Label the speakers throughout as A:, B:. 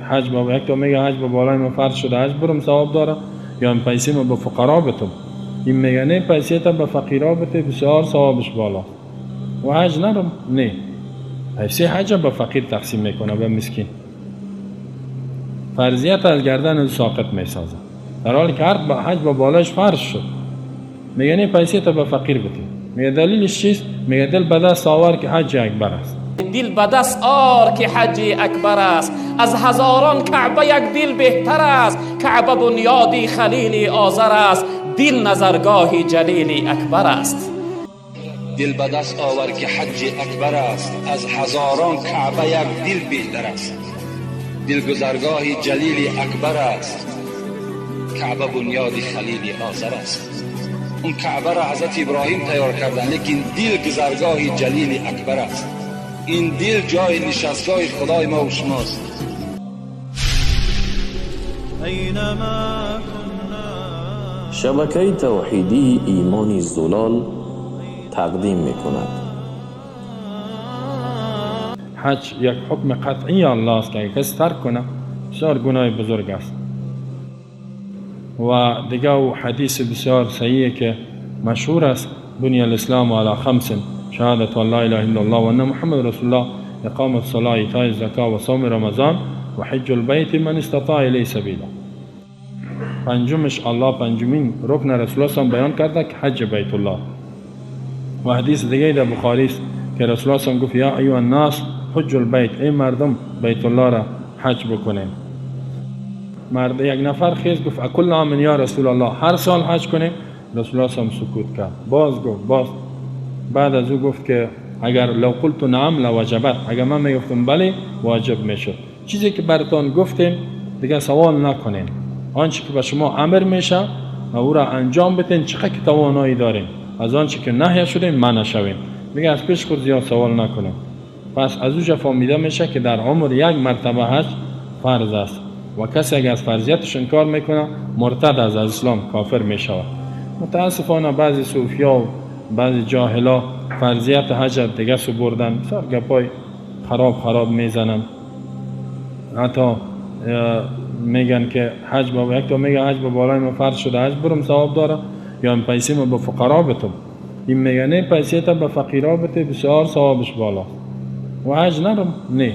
A: حج با یک تا میگه حج با بالای من فرض شده حج برم ثواب داره، یا این پیسه ما به فقرا بتم. این میگه نه پیسه تا به فقیرا بته بسیار ثوابش بالا و حج نرم. نه، پیسه حج به فقیر تقسیم میکنه، به مسکین. فرضیت از گردن ساقط میسازه، در حالی که هر حج با بالاش فرض شد. میگه نه پیسه تا به فقیر بته. میگه دلیلش چیست؟ میگه دل به دست آور که حج اکبر است.
B: دل به دست آر که حج اکبر است، از هزاران کعبه یک دل بهتر است. کعبه بنیادی خلیل آذر است، دل نظرگاه جلیل اکبر است.
C: دل به دست آور که حج اکبر است، از هزاران کعبه یک دل بهتر است. دل گذرگاه جلیل اکبر است، کعبه بنیاد خلیل آذر است. اون کعبه را حضرت ابراهیم تیار کردن، لیکن دل گذرگاه جلیل اکبر است. این دل جای نشستگاه خدای ما و شماست.
D: شبکه توحیدی ایمان زلال تقدیم میکند.
A: حج یک حکم قطعی الله است که اگه کسی ترک کنه بسیار گناه بزرگ است. و دیگه او حدیث بسیار صحیحه که مشهور است، بنی الاسلام علی خمس، شهادت لا اله الا الله و ان محمد رسول الله، اقامت الصلاه، ایتاء الزکا و صوم رمضان و حج البیت من استطاع الیه سبیلا. پنجمش الله پنجمین رکن رسول الله بیان کرده که حج بیت الله. و حدیث دیگه در بخاری است که رسول الله گفت یا ایها الناس حج البیت، ای مردم بیت الله را حج بکنین. مرد یک نفر خیز گفت اکل عام یا رسول الله، هر سال حج کنیم؟ رسول الله سکوت کرد. باز گفت، باز. بعد از او گفت که اگر لو قلت نعم لوجبت، اگر من میگفتم بله واجب میشد. چیزی که براتان گفتیم دیگه سوال نکنین، آنچه که به شما امر میشه و او را انجام بدین چقدر که توانایی داریم، از آنچه که نهی شدیم منع شویم. دیگه از پیش خود زیاد سوال نکنیم. پس از او فهمیده میشه که در عمر یک مرتبه حج فرض است و کسی اگر از فرضیتش انکار میکنه مرتد از اسلام کافر میشود. متاسفانه بعضی صوفیا و بعضی جاهلا فرضیت حج دیگه سو بردن، بسیار گپای خراب خراب میزنن. حتی میگن که حج با یک تا میگه حج با بالای من فرض شده حج برم ثواب داره، یا این پیسه ما به فقرا بتم. این میگه نه پیسه تا به فقیرا بته بسیار ثوابش بالا و حج نرم. نه،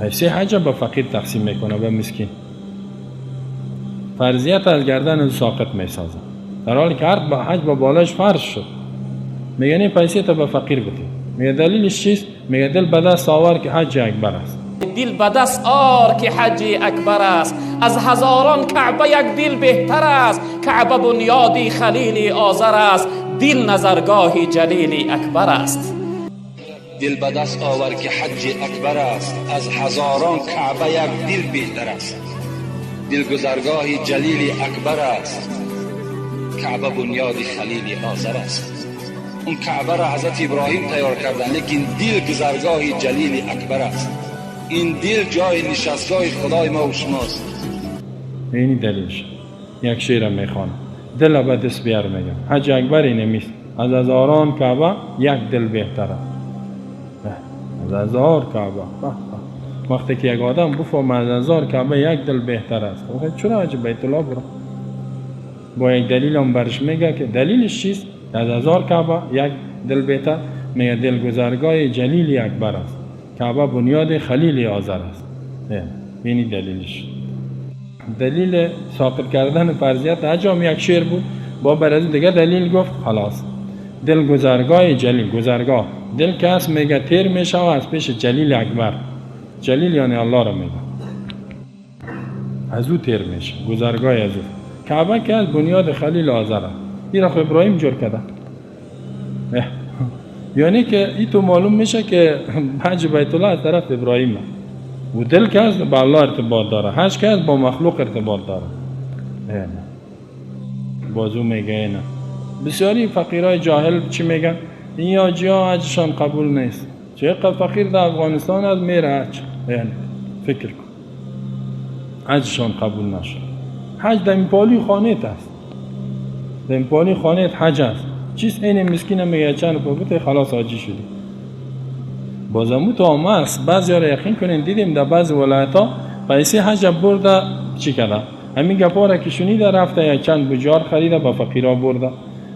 A: پیسه حج به فقیر تقسیم میکنه، به مسکین. فرضیت از گردن ساقط میسازه، در حالی که هر حج با بالاش فرض شد. میگه نه پیسه تا به فقیر بده. میگه دلیلش چیست؟ میگه دل به دست آور که حج اکبر است.
B: دل به دست آر که حج اکبر است، از هزاران کعبه یک دل بهتر است. کعبه بنیادی خلیل آذر است، دل نظرگاه جلیل اکبر است.
C: دل به دست آور که حج اکبر است، از هزاران کعبه یک دل بهتر است. دل گذرگاه جلیل اکبر است، کعبه بنیاد خلیل آذر است. اون کعبه را حضرت ابراهیم تیار کردن، لیکن دل گذرگاه جلیل اکبر است. این دل جای نشستگاه خدای ما و شماست.
A: اینی دلیلش. یک شعر میخوانم، دل به دست بیار میگم حج اکبر اینه میست، از هزاران کعبه یک دل بهتره. از هزار کعبه. وقتی که یک آدم بفهمه از هزار کعبه یک دل بهتر است، خب چرا حج بیت الله برو؟ با یک دلیل هم برش میگه که دلیلش چیست؟ از هزار کعبه یک دل بهتر. میگه دل گذرگاه جلیل اکبر است، کعبه بنیاد خلیل آذر است. اینی دلیلش. دلیل ساقط کردن فرضیت حج هم یک شعر بود، با بر از دیگه دلیل گفت خلاص. دل گذرگاه جلیل، گذرگاه دل که هست میگه تیر میشه و از پیش جلیل اکبر، جلیل یعنی الله را میگه، از او تیر میشه، گذرگاه از او. کعبه که از بنیاد خلیل آذر است، این را خب ابراهیم جور کرده. یعنی که این تو معلوم میشه که حج بیت الله از طرف ابراهیم و دل که از با الله ارتباط داره، حج که از با مخلوق ارتباط داره. بازو میگه اینه. بسیاری فقیرای جاهل چی میگن؟ این یا حجشان قبول نیست. چه فقیر در افغانستان از میره حج، یعنی فکر کن حجشان قبول نشد. حج در پالی خانه است، در پالی خانه حج است. چیز این مسکین میگه چند پا بوده خلاص حاجی شدی. بازمو تو هم است. بعضی ها را یقین کنین دیدیم در بعضی ولایت ها پیسه حج برده چی کرده؟ همین گپا را که شنیده رفته یک چند بجار خریده با فقیرا برده.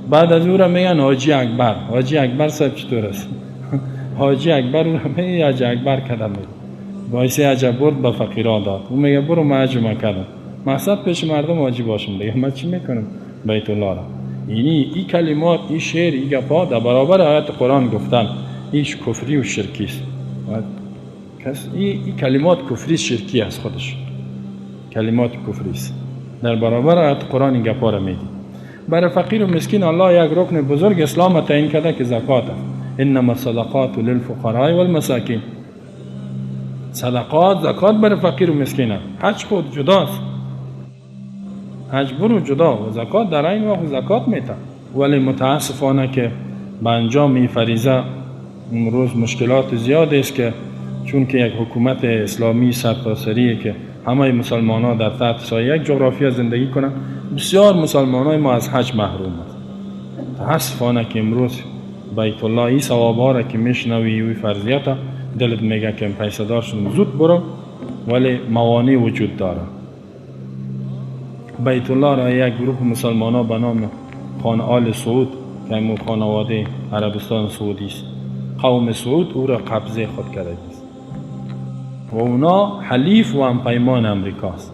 A: بعد از او را میگن حاجی اکبر. حاجی اکبر صاحب چطور است؟ حاجی اکبر او را میگه حاجی اکبر کردم، باعث حج برد به فقیرا داد. او میگه برو من حج ما کردم، مقصد پیش مردم حاجی باشم دیگه، من چی میکنم بیت الله را. یعنی این کلمات، این شعر، این گپا در برابر آیت قرآن گفتن ایش کفری و شرکی است. کس این کلمات کفری شرکی است، خودش کلمات کفری است. در برابر آیت قرآن این گپا را میگی. برای فقیر و مسکین الله یک رکن بزرگ اسلام تعیین کرده که زکات است. انما الصدقات للفقراء والمساکین. صدقات، زکات برای فقیر و مسکین است. حج خود جداست، حج برو جدا و زکات در این وقت زکات میته. ولی متاسفانه که به انجام این فریضه امروز مشکلات زیاد است که چون که یک حکومت اسلامی سرتاسریه که همه مسلمان ها در تحت سایه یک جغرافیا زندگی کنند، بسیار مسلمان های ما از حج محروم است. متاسفانه که امروز بیت الله این ثواب ها را که میشنوی و فرضیت دلت میگه که پیسه دار شدم زود برو، ولی موانع وجود داره. بیت الله را یک گروه مسلمان ها به نام خان آل سعود که امو خانواده عربستان سعودی است، قوم سعود او را قبضه خود کرده است و اونا حلیف و همپیمان امریکاست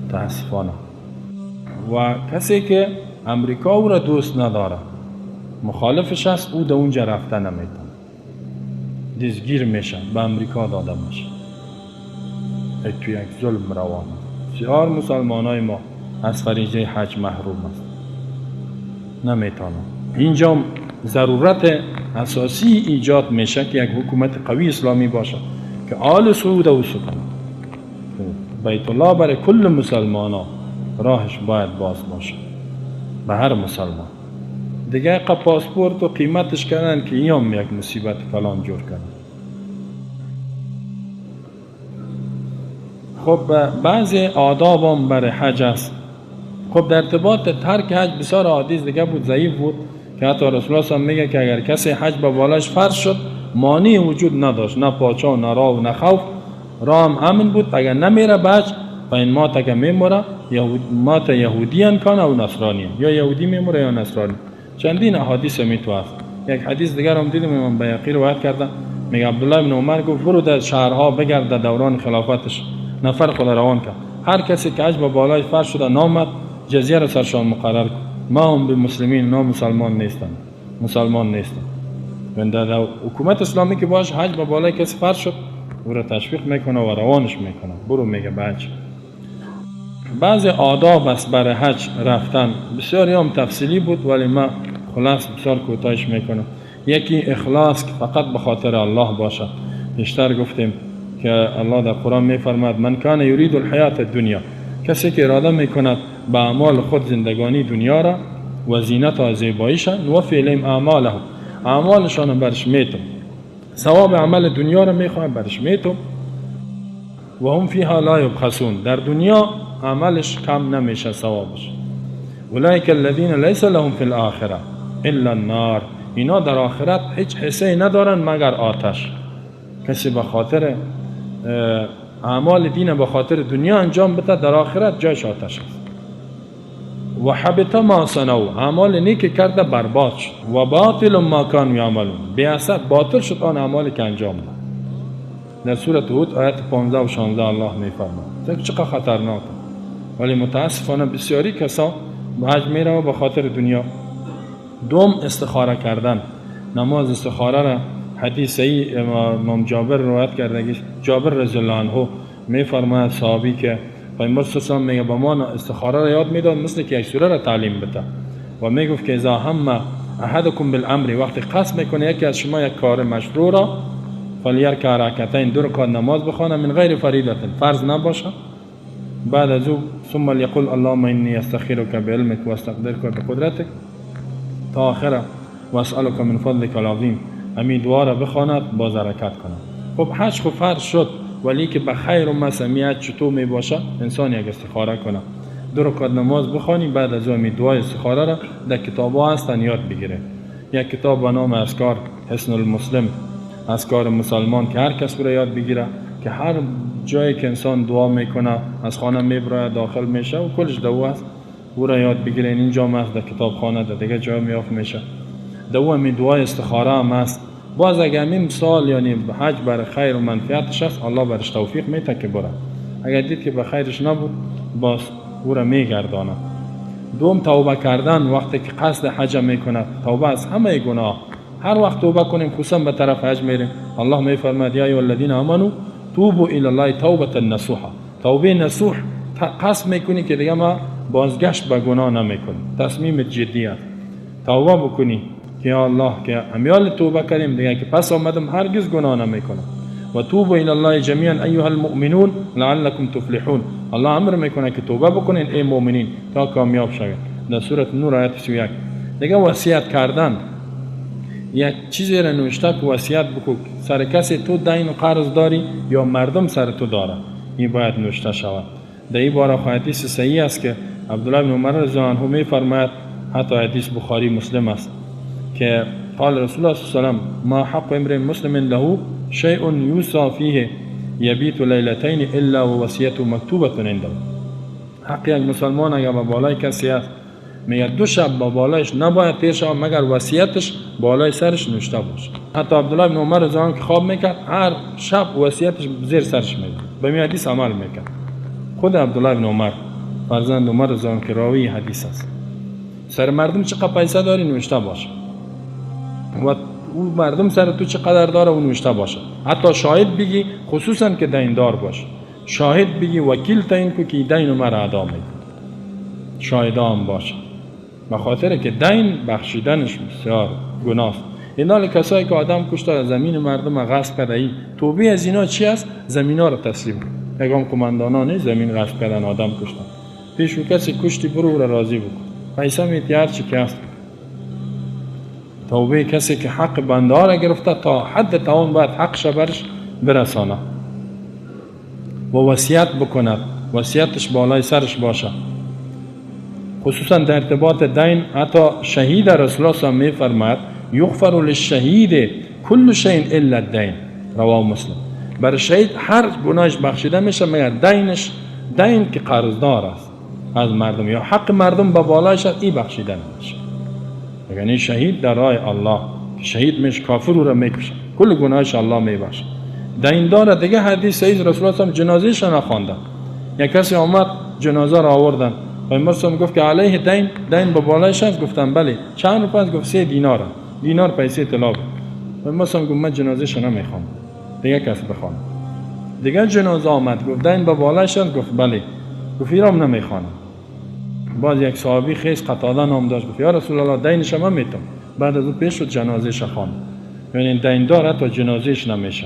A: متاسفانه. و کسی که امریکا او را دوست نداره، مخالفش است، او در اونجا رفته نمیتونه، دستگیر میشه، به امریکا داده میشه. تو یک ظلم روان. بسیار مسلمان های ما از فریضه حج محروم است، نمیتونه. اینجا ضرورت اساسی ایجاد میشه که یک حکومت قوی اسلامی باشه که آل سعود و سکن بیت الله برای کل مسلمان ها راهش باید باز باشه به هر مسلمان. دیگه پاسپورت و قیمتش کردن که این هم یک مصیبت کلان جور کردن. خب بعضی آداب هم برای حج است. خب در ارتباط ترک حج بسیار حدیث دیگه بود، ضعیف بود، که حتی رسول الله صلی میگه که اگر کسی حج به بالاش فرض شد مانع وجود نداشت، نه پاچا و نه راه و نه خوف، راه هم امن بود. اگر نمیره به حج فإن مات که میموره، مات یهودیان کان او نصرانی، یا یهودی میموره یا نصرانی. چندین احادیث می تو هست. یک حدیث دیگر هم دیدم امام بیهقی روایت کرده، میگه عبدالله بن عمر گفت برو در شهرها بگرد در دوران خلافتش، نفر خود روان کرد، هر کسی که حج به بالای فرض شده نامد جزیه را سرشان مقرر کن. ما هم به مسلمین، نه مسلمان نیستند، مسلمان نیستند. در حکومت اسلامی که باش حج به بالای کسی فرض شد او را تشویق میکنه و روانش میکنه، برو میگه به حج. بعضی آداب است برای حج رفتن، بسیاری هم تفصیلی بود ولی ما خلاص بسیار کوتاهش میکنم. یکی اخلاص که فقط به خاطر الله باشد. بیشتر گفتیم که الله در قرآن میفرماد من کان یرید الحیات الدنیا، کسی که اراده میکند به اعمال خود زندگانی دنیا را و زینت و زیباییش، نوفی الیهم اعمالهم، اعمالشان برش میتم، ثواب عمل دنیا را میخواهم برش میتم، و هم فیها لا یبخسون، در دنیا عملش کم نمیشه ثوابش. اولئک الذین لیس لهم فی الاخره الا النار، اینا در آخرت هیچ حصه ندارن مگر آتش. کسی به خاطر اعمال دین به خاطر دنیا انجام بده در آخرت جایش آتش است. و حبط ما صنعوا، اعمال نیک کرده برباد شد. و باطل ما کانوا یعملون، بی اثر باطل شد آن اعمالی که انجام داد. در سورة هود آیت 15 و 16 الله میفرماید. چقدر خطرناک، ولی متاسفانه بسیاری کسا به حج میره و به خاطر دنیا. دوم استخاره کردن، نماز استخاره را حدیث صحیح امام جابر روایت کرده، جابر رضی الله عنه میفرماید صحابی که پیامبر صلی الله علیه و میگه به ما استخاره را یاد میداد مثل که یک سوره را تعلیم بده، و میگفت که اذا هم احدکم بالامر، وقتی قصد میکنه یکی از شما یک کار مشروع را، فلیرکع رکعتین، دو رکعت نماز بخوانه، من غیر فریضه، فرض نباشه. بعد از او ثم لیقل اللهم انی استخیرک بعلمک و استقدرک بقدرتک تا آخره و اسألک من فضلک العظیم، همین دعا را بخواند باز حرکت کند. خب حج خب فرض شد، ولی که به خیر و مسمیت چطور می باشه انسان یک استخاره کنه، دو رکعت نماز بخوانی، بعد از او همین دعای استخاره را در کتاب ها هستن یاد بگیره. یک کتاب به نام اذکار حصن المسلم، اذکار مسلمان، که هر کس را یاد بگیره که هر جایی که انسان دعا میکنه از خانه میبره داخل میشه و کلش دعا است، او را یاد بگیرین. اینجا است در کتابخانه، در دیگه جای میافت میشه. دعا می دعای استخاره هم است. باز اگر همین مثال یعنی حج بر خیر و منفعتش است، الله برش توفیق میده که بره. اگر دید که به خیرش نبود، باز او را میگردانه. دوم توبه کردن وقتی که قصد حج میکند، توبه از همه گناه. هر وقت توبه کنیم، خصوصا به طرف حج میریم، الله میفرماید یا ایها الذین آمنوا توبوا الی الله توبه نصوحا. توبه نصوح قصد میکنی که دیگه ما بازگشت به گناه نمیکنی، تصمیم جدی است. توبه بکنی که یا الله که امیال توبه کردیم دیگه که پس آمدم هرگز گناه نمیکنم. و توبوا الی الله جمیعا ایها المؤمنون لعلکم تفلحون. الله امر میکنه که توبه بکنین ای مؤمنین تا کامیاب شوید. در سوره نور آیت 31. دیگه وصیت کردن، یک چیزی را نوشته که وصیت بکن، سر کسی تو دین و قرض داری یا مردم سر تو داره، این باید نوشته شود. در این باره حدیث صحیح است که عبدالله بن عمر رضی الله عنه میفرماید، حتی حدیث بخاری مسلم است، که قال رسول الله صلی الله علیه و سلم ما حق امرئ مسلم له شیء یوصی فیه یبیت لیلتین الا ووصیته مکتوبة عنده. حق یک مسلمان اگر به بالای کسی است، میگه دو شب با بالایش نباید تیر شود مگر وصیتش بالای سرش نوشته باشه. حتی عبدالله بن عمر رضی الله عنه که خواب میکرد هر شب وصیتش زیر سرش میگه، به می حدیث عمل میکرد. خود عبدالله بن عمر فرزند عمر رضی الله عنه که راوی حدیث است، سر مردم چقدر پیسه داری نوشته باشه و او مردم سر تو چقدر داره اون نوشته باشه. حتی شاهد بگی، خصوصا که دیندار باشه، شاهد بگی، وکیل تعیین کو که دین مرا ادا میکنه، شاهد هم باشه، به خاطر که دین بخشیدنش بسیار گناه است. این کسایی که آدم کشته، زمین مردم غصب کرده، ای توبه از اینا چی است؟ زمینا رو تسلیم کن. یگام قماندانان زمین غصب کردن، آدم کشتن، پیش کسی کشتی برو را راضی بکن، پیسه میتی هر چی که است. توبه کسی که حق بنده ها را گرفته تا حد توان باید حقش برش برسانه و وصیت بکند، وصیتش بالای سرش باشه، خصوصا در ارتباط دین. حتی شهید رسول الله صلی الله علیه و میفرماید یغفر للشهید کل شیء الا الدین، رواه مسلم. برای شهید هر گناهش بخشیده میشه مگر دینش، دین که قرضدار است از مردم یا حق مردم به بالایش است، این بخشیده نمیشه. یعنی شهید در راه الله شهید میشه، کافر او را میکشه، کل گناهش الله میبخشه. دیندار دیگه حدیث صحیح رسول الله صلی جنازهش نخواندن، یک کسی آمد جنازه را آوردن، پیامبر صلی گفت که علیه دین، دین به بالایش است؟ گفتم بله. چند روپیه است؟ گفت 3 دینار. دینار پیسه طلا بود. پیامبر صلی گفت من جنازهش نمیخوام، دیگه کس بخوانه. دیگه جنازه آمد، گفت دین به بالایش است؟ گفت بله. گفت ایرام نمیخوانم. باز یک صحابی خیز قتاده نام داشت، گفت یا رسول الله دینش من میتم. بعد از او پیش شد جنازهش خواند. یعنی دیندار تا جنازهش نمیشه.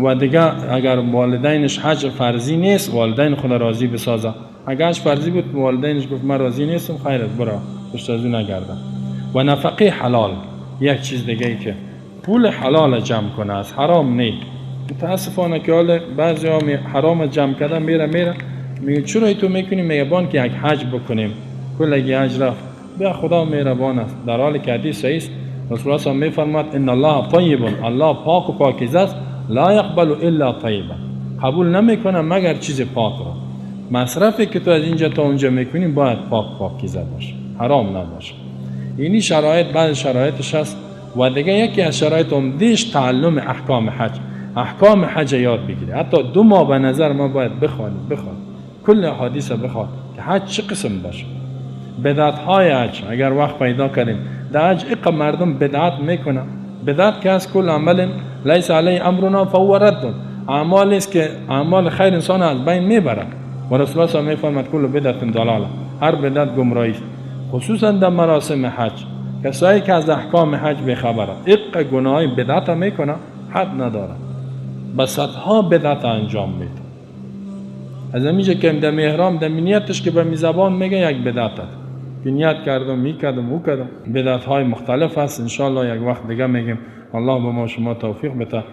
A: و دیگه اگر والدینش حج فرضی نیست، والدین خود راضی بسازه. اگر حج فرضی بود والدینش گفت من راضی نیستم، خیرت برا پشت از او نگردم. و نفقه حلال، یک چیز دیگه ای که پول حلال جمع کنه، از حرام نه. متاسفانه که حال بعضی ها حرام جمع کردن میره میگه چرا تو میکنی؟ میگه بان که یک حج بکنیم، کل حج رفت، بیا خدا مهربان است. در حالی که حدیث صحیح است، رسول الله صلی الله علیه و میفرماد ان الله طیب، الله پاک و پاکیزه است، لا یقبل الا طیبا، قبول نمیکنه مگر چیز پاک را. مصرفی که تو از اینجا تا اونجا میکنی باید پاک پاکیزه باشه، حرام نباشه. اینی شرایط بعض شرایطش هست. و دیگه یکی از شرایط عمدیش تعلم احکام حج، احکام حج یاد بگیری. حتی 2 ماه به نظر ما باید بخوانی، کل احادیث بخوان که حج چه قسم باشه، بدعت های حج اگر وقت پیدا کردیم. در حج اقا مردم بدعت میکنه، بدعت که از کل عمل لیس علیه امرنا فهو رد، اعمال است که اعمال خیر انسان از بین میبره. و رسول الله صلی الله علیه و میفرماد کل بدعت ضلاله، هر بدعت گمراهی است. خصوصا در مراسم حج کسایی که از احکام حج بیخبرند، اقا گناه بدعت میکنه، حد نداره، به صدها بدعت انجام میده. از همینجا که در احرام در نیتش که به میزبان میگه یک بدعت است که نیت کردم، میکردم، او کردم. بدعت های مختلف هست. انشالله یک وقت دیگه میگیم. الله به ما شما توفیق بده.